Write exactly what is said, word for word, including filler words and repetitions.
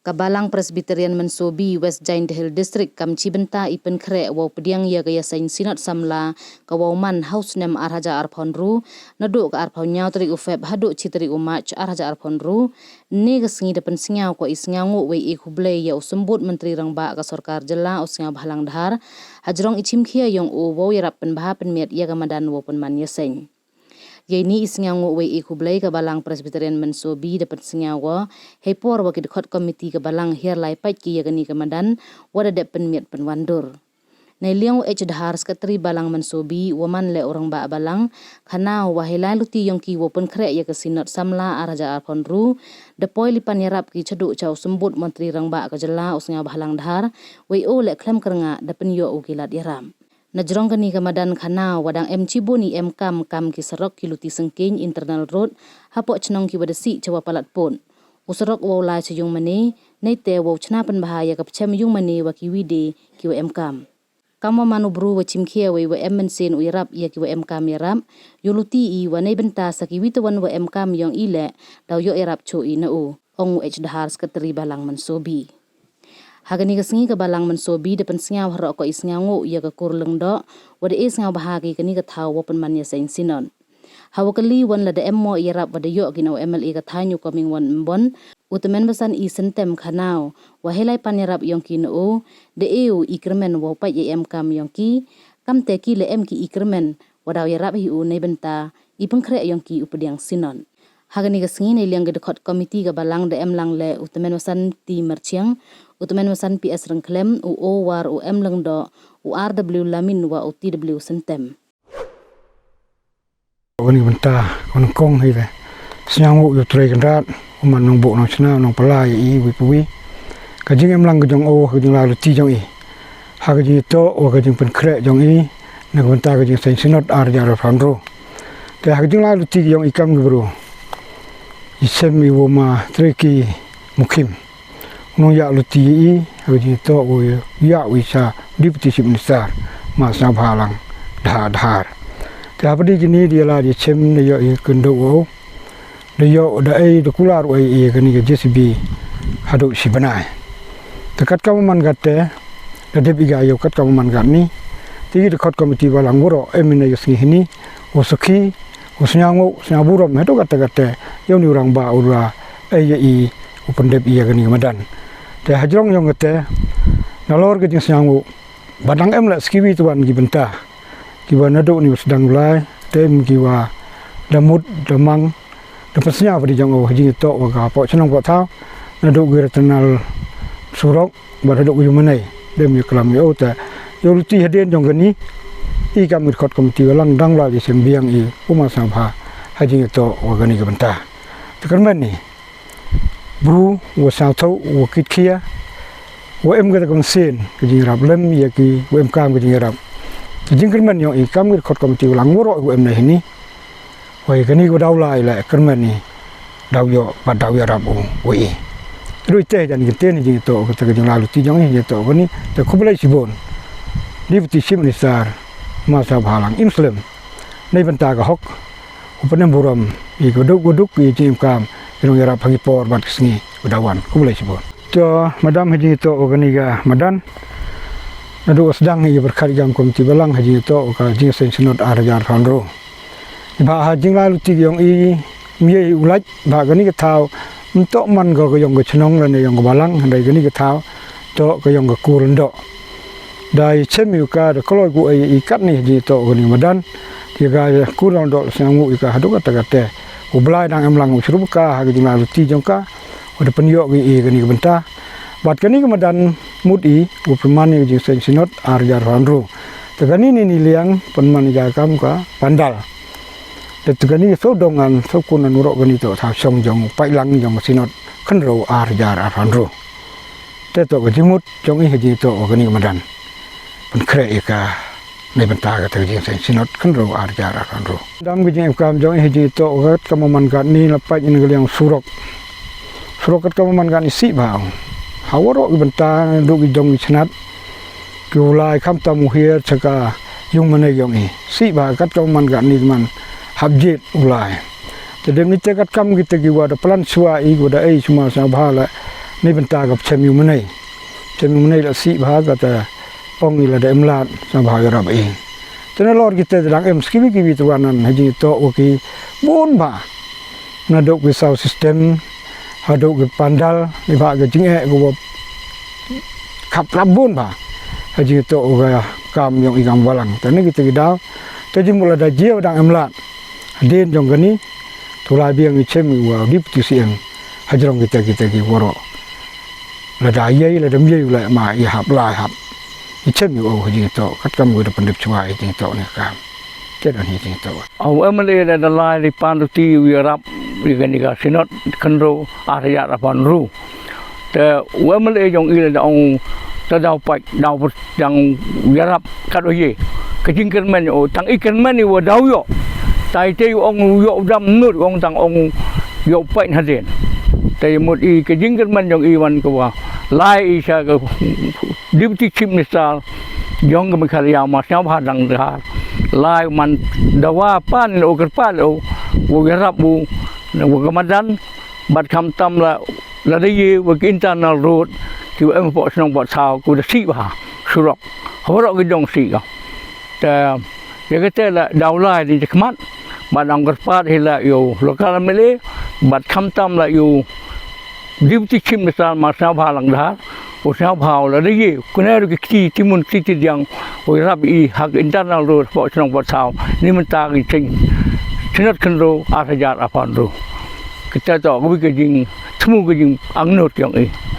Ka Balang Presbyterian Mynsoo B, West Jaiñtia Hills District, kam chibynta i pynkhreh wow pdiang ya ka yaseñ Synod Samla ka wow man ha u snem ar hajar arphaw ynru, naduh ka arphaw ynñiaw tarik u Feb haduh chi tarik u March ar hajar arphaw ynru. Ynne ka sngi da pynsñiaw ko i sñiawngooh wei e khublei ya u Symbud Myntri Rangbah ka Sorkar Jylla u Sniawbhalang Dhar, hajrong i chimkhia yong u wow yarap pynbha pynmiat ya ka madan wow pynman yaseñ. Yeini i sñiawngooh wei e khublei ka Balang Presbyterian Mynsoo B da pynsñiaw ko heipor wa ki dkhot komiti ka Balang hiar lai pait ki ya kani ka madan wa da dep pynmiat pynwandur. Neiliang u H Dhar, Secretary Balang Mynsoo B, wa man leh u Rangbah Balang, khana u wa hei lai luti yong ki wow pynkhreh ya ka Synod Samla ar hajar arphaw ynru da poi lipan yarap ki chaduh cha u Symbud Myntri Rangbah ka Jylla u Sniawbhalang Dhar, wei o leh khlem kyrngah da pynyoh u ki lad yarap. Najrong kani ka madan khana u wa dang em chibun i emkam, kam ki sarok, ki luti syngkeiñ, internal road, hapoh chnong ki wa da sih cha wa palat pud. U sarok wow lai cha yungmane, neite wow chna pynbha ya ka pchem yungmane wa ki wi de ki wa emkam. Kam wa man u bru wa chimkhia wei wa em mynsiem u yarap ya ki wa emkam yarap, yow luti i wa neibynta sa ki wi tawon wa emkam yong i leh, daw yoh yarap chooh i na u, ong u H Dhar, Secretary Balang Mynsoo B. Ha kani ka sngi ka Balang Mynsoo B da pynsñiaw haroh ko i sñiawngooh ya ka kur Lyngdoh, wa da e sñiawbha ki kani ka thaw wow pynman yaseñ Synod. Ha wa kylli wan lada em mo i yarap wa da yoh ki na u M L A ka thaiñ u Comingone Ymbon, u tymmen basan i Syntem khana u wa hei lai pan yarap yong ki na u, da e u i kyrmen wow pait ya i emkam yong ki, kamte ki leh em ki i kyrmen wa daw yarap hi u neibynta i pynkhreh yong ki u pdiang Synod. Ha kani ka sngi neiliang ki dkhot komiti ka Balang da em lang leh u tymmen basan T Myrchiang, u tymmen basan P S Ryngkhlem, u O War, u M Lyngdoh, u R W Lamin wa u T W Syntem. Kani ka bynta, kani kong hi le. Sñiawngooh yow trei kynrad, u man nongbooh nongchna, nongpala ya i wi pa wi. Ka jingemlang ka jong o, ka jinglai luti jong i. Ha ka jingtoh wa ka jingpynkhreh jong i na ka bynta ka jingyaseñ Synod ar hajar arphaw ynru. Te ha ka jinglai luti yong i kam ki bru, i chem i wa ma Trei Ki Mukhim, u nongyaluti ya i ha ka jingtoh wa ya u i cha Deputy Chief Minister ma Sniawbhalang Dhar. Te hapdeng kini da lai da chem, da yoh i kynduh wa u da yoh, da ai, da kular u ai ya kani ka J C B haduh chi bnai. Te katkam wa man katte, da dep i ka yoh katkam wa man katni. Te ki dkhot komiti Balang waroh em i na ka sngi hini, u sakhi, u sñiawngooh, u sñiawburom haduh katte katte ya uni u rangbah u ra ai ya i u pyndep i ya kani ka madan. Te hajrong yong katte, nalor ka jingsñiawngooh, ba dang em leh sa ki wi tawon ki bynta ki wa naduh ni wa sdang u lai, te em ki wa da mut, da mang, da pynsñiaw wa da jong o ha jingtoh wa ka poh chnong poh thaw, naduh ki internal surok, wa naduh ki yungmane, da em ya klam ya o. Te yow luti hadien jong kani, i kam ki dkhot komiti Balang dang lai da chem biang i u ma Sniawbha ha jingtoh wa kani ka bynta. Te kyrmen i bru wa sñiawthooh, wa kitkhia, wa em kata ka mynsiem ka jingyarap lem ya ki wa emkam ka jingyarap. Ka jingkyrmen yong i kam ki dkhot komiti Balang waroh wa em na hini, wa ya kani ka daw lai leh kyrmen i daw yoh bad daw yarap u wa i. Te du i te jan ki te ni jingtoh kata ka jinglai luti jong i, jingtoh kani. Te khublei chibun Deputy Chief Minister ma Sniawbhalang, im slem neibynta ka hok, u pynemburom i ka duk ka duk i jingkam i nongyarap ha ki por bad ki sngi wa da wan. Khublei chibun. To madam, ha jingtoh wa kani ka madan, naduh wa sdang i pyrkhat i kam komiti Balang ha jingtoh wa ka jingyaseñ Synod ar hajar arphaw ynru. Bha ha jinglai luti yong i, mye i u lait bha kani ka thaw, ym toh man ka yong ka chnong lane yong ka Balang, hynrei kani ka thaw toh ka yong ka kur Lyngdoh. Da i chem i u ka, da kloi ku ai i katni ha jingtoh kani ka madan. Te ka kur Lyngdoh la sñiawngooh i ka haduh katta katte. U Blai dang em lang u chirup ka ha ka jinglai luti jong ka wa da pynyoh ki i kani ka bynta. Bad kani ka madan mut i u pynman i ka jingyaseñ Synod ar hajar arphaw ynru. Te kani neiliang pynman i ka kam ka pandal. Te tu kani ka sawdong ngan sawkun ngan waroh kani toh thaw chong jong u paidlang jong ka Synod khynroo ar hajar arphaw ynru. Te toh ka jingmut jong i ha jingtoh wa kani ka madan, pynkhreh i ka neibynta kata ka jingyaseñ Synod khynroo ar hajar arphaw ynru. Dam ka jingemkam jong i ha jingtoh wa katkam wa man katni, la pait i na ka liang surok. Surok katkam wa man katni sih bha u ha waroh ki bynta, naduh ki dong ki chnat, ki u lai, khamtam u hiar cha ka yungmane yong i. Sih bha katkam wa man katni, man hap jied u lai. Te dep ni te katkam kita ki wa da plan chwa i, ki wa da ai chwa ma Sniawbha leh, Neibynta ka pchem yumnei. Pchem yumnei la sih bha ka te ong i lada em lad, sñiawbha yarap i. Te nalor kita te dang em sa kiwi kiwi te wa nan ha jingtoh wa ki bun bha. Nadooh ki sound system, hadooh ki pandal, neibhah ka jingeh ka wa khap rap bun bha. Ha jingtoh wa ka kam yong i kam walang. Te ni kita ki daw. Te jingmut lada jia wa dang em lad. Hadien jong kani, te u lai biang i chem i wa u Deputy C M. Hajrong kita, kita ki waroh. Lada yei, lada yei u lai ma i hap, lai hap. I chem i wa u ha jingtoh, katkam wa da pyndep chwa i jingtoh ni kam. Te don hi jingtoh. Au M L A da, da lai li pan ruti u yarap, i kani ka Synod Khynroo, ar hajar arphaw ynru. Te u M L A jong i la da ong, te daw pait, daw dang yarap kat wa ye. Ka jingkyrmen o, tang i kyrmen i wa daw yoh. Tai te u ong yoh u dam nud, u ong tang ong yoh pait hadien. Te mut i ka jingkyrmen jong i wan ka wa lai i cha ka Deputy Chief Minister jong ka Meghalaya, ma sñiawbha lang dhar. Lai man dawa pan o kyrpad o, wa yarap u, wa ka madan, bad khamtam la, lada ye wa ki internal road, ki wa em hapoh chnong Pathaw, ki wa da sih bha surok. Ha waroh ki dong sih ka. Te, ya kate la daw lai ni chakhmat, bad ong kyrpad hi la yow local M L A, bad khamtam la yow Deputy Chief Minister ma sñiawbha lang dhar, u sñiawbha u lada ye, kune ru ki kti timun kti tidiang, u yarap i ha ka internal road hapoh chnong Pathaw, neibynta ki cheng, Synod Khynroo, ar hajar arphaw ynru. Kita toh, ka wi ka jingthmu ka jingangnud yong i.